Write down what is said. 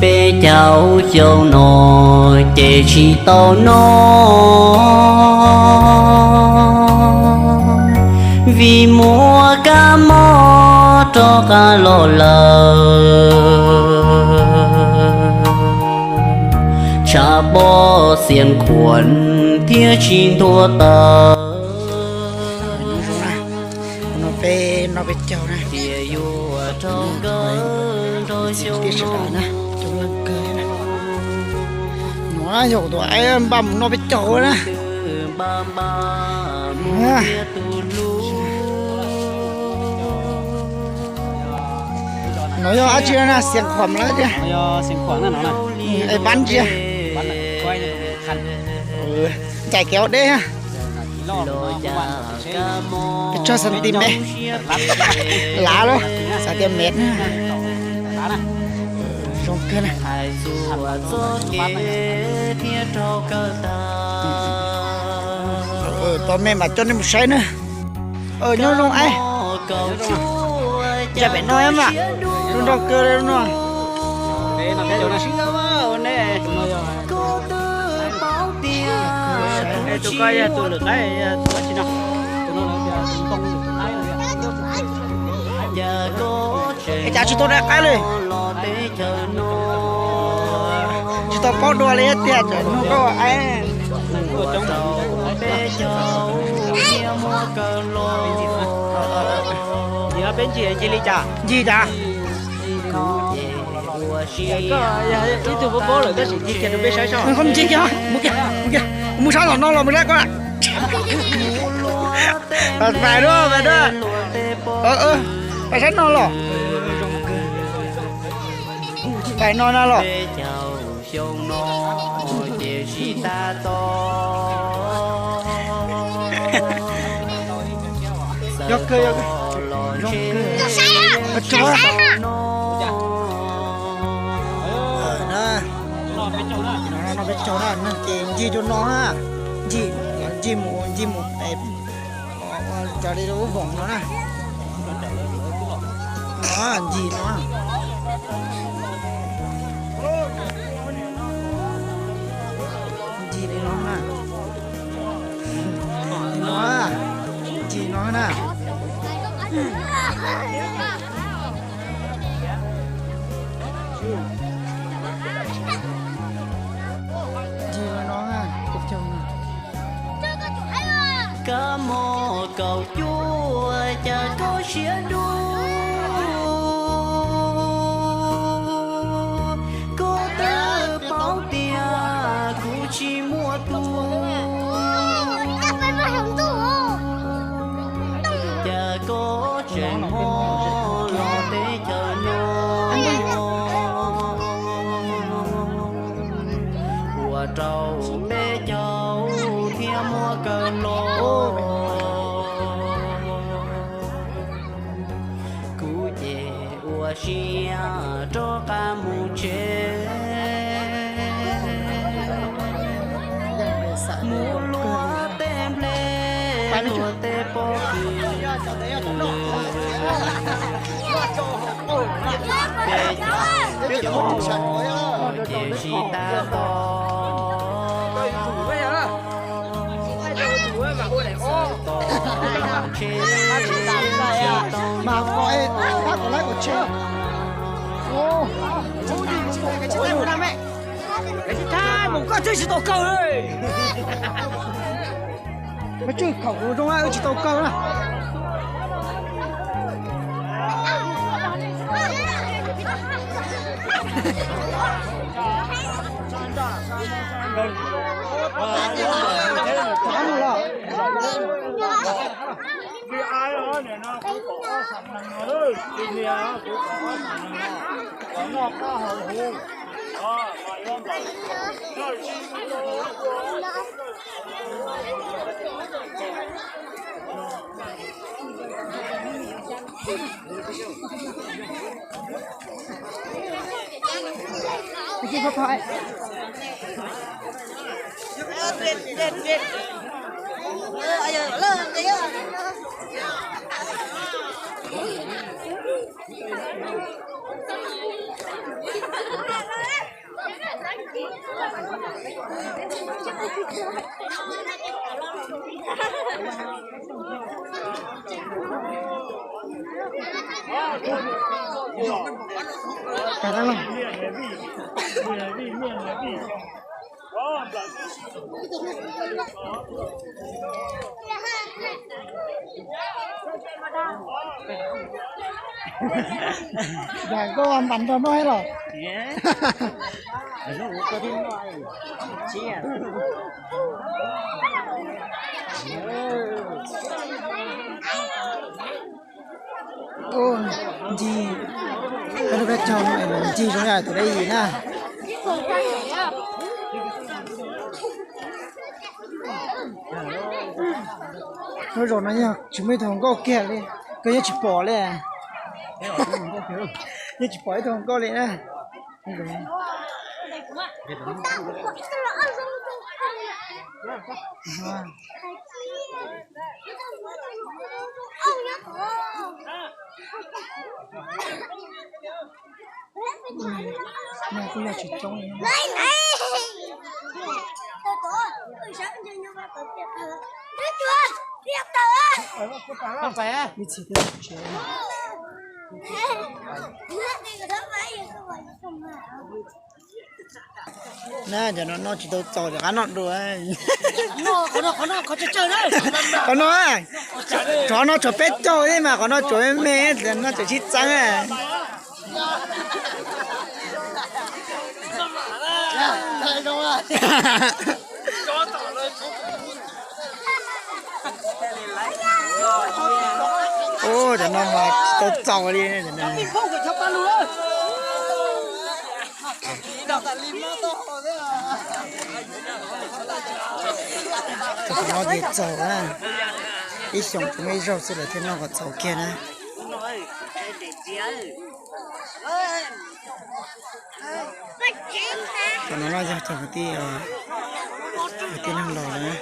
Peb caug xyoo no ces tsis tau noj, vim muaj kab mob rov qab los lawm. Tshav pob Xiav Khuam thiaj tsis ntuag tawm. Hnub no peb noj peb caug na, tias yuav rau nkawd nrog xyoo no coob leej kawg na. No yog kuv tus aib npaj mus noj peb caug na. No yog dab tsi na, Xiav Khuam lawm tiag. Es pab ntsia. Ncaim kev ua deb. Peb tsawg xantimev, lav lawm, xav tias mev na. Zoo kawg na. Tos me mam coj nej mus saib na. Nyob zoo aib, ncaim pem no mas, zoo nraug kawg li no. Es cas tsis tau daim qaib li? Tsis tau paub dua li tiag, tseem nug koj aib. Peb ncig ncig li cas? Ncig cas? Koj yog ib tug paub paub lawm tab sis ncig kiag rau peb saib soj. Mus kiag, mus kiag, mus kiag, mus sab tom no los mus saib koj. Pais dua, pais dua. Pais sab no los. Pais no na los. Yog kawg, yog kawg. Zoo kawg. Ua tsaug. No peb caug na, neeg ces ncig rau no na. Ncig, ncig mus, ncig mus es, ua raws li lub voos no na. Ncig no, ncig li no na. No, ncig no na. Ncig li no na, peb caug na. Kab mob kaum cuaj cas koj siab dub, koj twb paub tias kuv tsis muaj tus. Cas koj tseem mob los teb chaws no, ua rau peb caug thiaj muaj kawg los. Kuv ces ua siab rov qab mus tsev, mus luaj tej nplej luaj tej pob kws. Peb caug ces tsis tab tom txawm tos tsheb tsis tau los. Mus koj tseem tsis tau kawg. Koj tseem khaum kuv zoo, wb tsis tau kawg na. Kag tab los. Yog koj npas nrog noj thiab los? Ncig, koj lub peb caug no es ncig zoo yam tus dab yim na. Lub zos no yeej tsis muaj ib tug hluas nkauj kiag li, koj yeej tsis pom li. Yeej tsis pom ib tug hluas nkauj li na. No kuj yog tsis coob li. Ib txhia twb tsis na, cov no noj tsis tau txaus, cov qab noj dua. Qhov no, tsov no tsov peb caug thiab mas qhov no tsov me me, noj tsov sib txeeb. Ua cov no mas tsis tau txaus li. Cov no ces txaus na, ib xyoos tsis muaj ib zaug xwb lawv thiaj noj kom txaus kiag na. Cov no no yog cov kwv tij, kwv tij neeg laus na.